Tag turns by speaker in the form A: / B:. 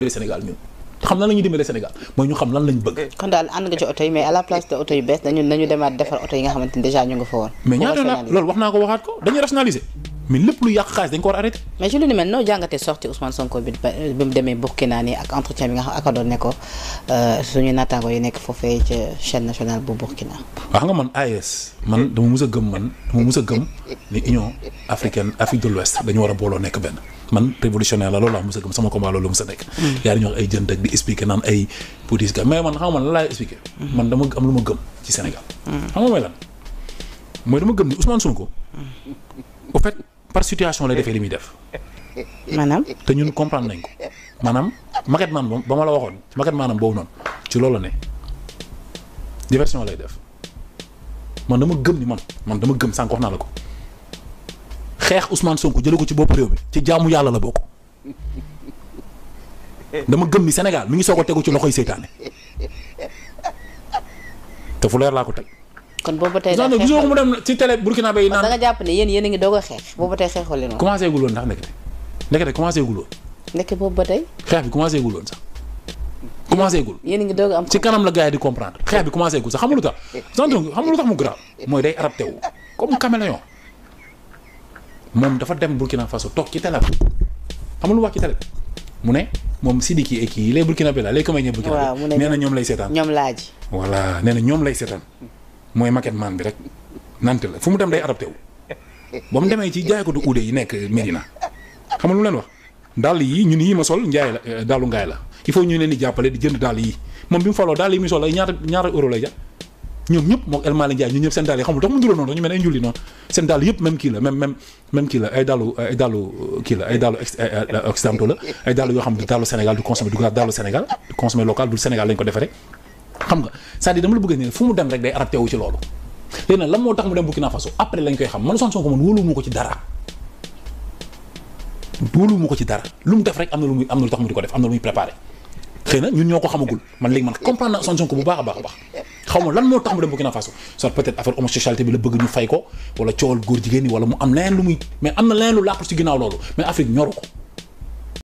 A: Sénégal ñun xam lan la ñuy dimbale Sénégal mooy ñu xam lan lañ bëgg.
B: kon daal ànd nga ci oto yi mais à la place de oto yu bees nañu demaat defar oto yi nga xamante ni déjà ñu nga fa woon.
A: mais ñaata na loolu wax naa ko waxaat ko dañuy rationaliser mais lépp lu yàq xaalis dañ ko war a arrêté.
B: mais ci lu ni mel noo jàngatee sorti Ousmane Sonko bi mu demee Burkina nii ak entretien bi nga xam akadoon ne ko suñu naataango yi nekk foofee ca chaîne nationale bu Burkina.
A: wax nga man AES man dama mus a gëm ni Union africaine Afrique de l'Ouest dañu war a booloo nekk benn man révolutionnaire la loolu laa mus a gëm sama combat loolu mus a nekk. yaa dañuy wax ay jënd ak di expliquer naan ay politique mais man xam nga man lan laay expliquer. man dama am lu ma gëm ci Sénégal. xam nga mooy lan mooy dama gëm ni Ousmane Sonko. au fait par situation lay defee li muy def.
B: maanaam.
A: te ñun comprendre nañ ko maanaam maquette man ba ma la waxoon maquette maanaam boobu noonu ci loolu la ne diversion lay def man dama gëm ni man dama gëm sànq wax naa la ko xeex Ousmane Sonko jëlee ko ci bopp réew mi ci jaamu yàlla la bokk dama gëm ni Sénégal mi ngi soog a tegu ci loxoy seytaane te fu leer laa ko teg.
B: kon boobu tey
A: daal gisoo ko mu dem ci télé Burkina Bay naan
B: da nga jàpp ne yéen a ngi doog a xeex boobu tey xeexoo leen woon.
A: commencé gul woon ndax ndekete commencé gul woon.
B: nekk boobu ba tey.
A: xeex bi commencé gul woon sax commencé gul.
B: yéen a ngi doog a am
A: ci kanam la gars yi di comprendre xeex bi commencé gul sax xam nga lu tax. xam nga lu tax mu grave mooy day adapté wu comme caméléon moom dafa dem Burkina Faso toog ci télé bi xam nga lu wax ci télé bi mu ne moom Sidiki et kii les Burkinabé la les comédiens Burkinabé.
B: waaw mu ne
A: nee na ñoom lay seetaan.
B: ñoom laaj.
A: voilà nee na ñoom lay seetaan mooy maquette man bi rek nante la fu mu dem day adapté wu ba mu demee ci jaay ko du uude yi nekk Médina xam nga lu leen wax dàll yi ñun yii ma sol njaay la dàllu ngaay la il faut ñu leen di jàppale di jënd dàll yi moom bi mu faloo dàll yi muy sol ay ñaata euro lay jar ñoom ñëpp moom El Malick Ndiaye ñun ñëpp seen dàll yi xamul tax mu nduróo noonu dañu mel ay njulli noonu seen dàll yëpp même kii la même kii la ay dàllu kii la ay dàllu occidentaux la ay dàll yoo xam ne dàllu Sénégal du consommé du dàllu Sénégal du consommé local du Sénégal lañ ko defaree xam nga c'est-à-dire dama la bëgg ne fu mu dem rek day adapté wu ci loolu léegi nag lan moo tax mu dem Burkina Faso après lañ koy xam man Ousmane Sonko man wóoluwuma ko ci dara lu mu def rek am na lu tax mu di ko def am na lu muy préparé xëy na ñun ñoo ko xamagul man léegi man comprendre na Ousmane Sonko bu baax a baax xaw ma lan moo tax mu dem Burkina Faso soit peut-être affaire homosexualité bi la bëgg ñu fay ko wala coowal góor jigéen ñi wala mu am leneen lu muy mais am na leneen lu làqu ci ginnaaw loolu mais Afrique ñoru ko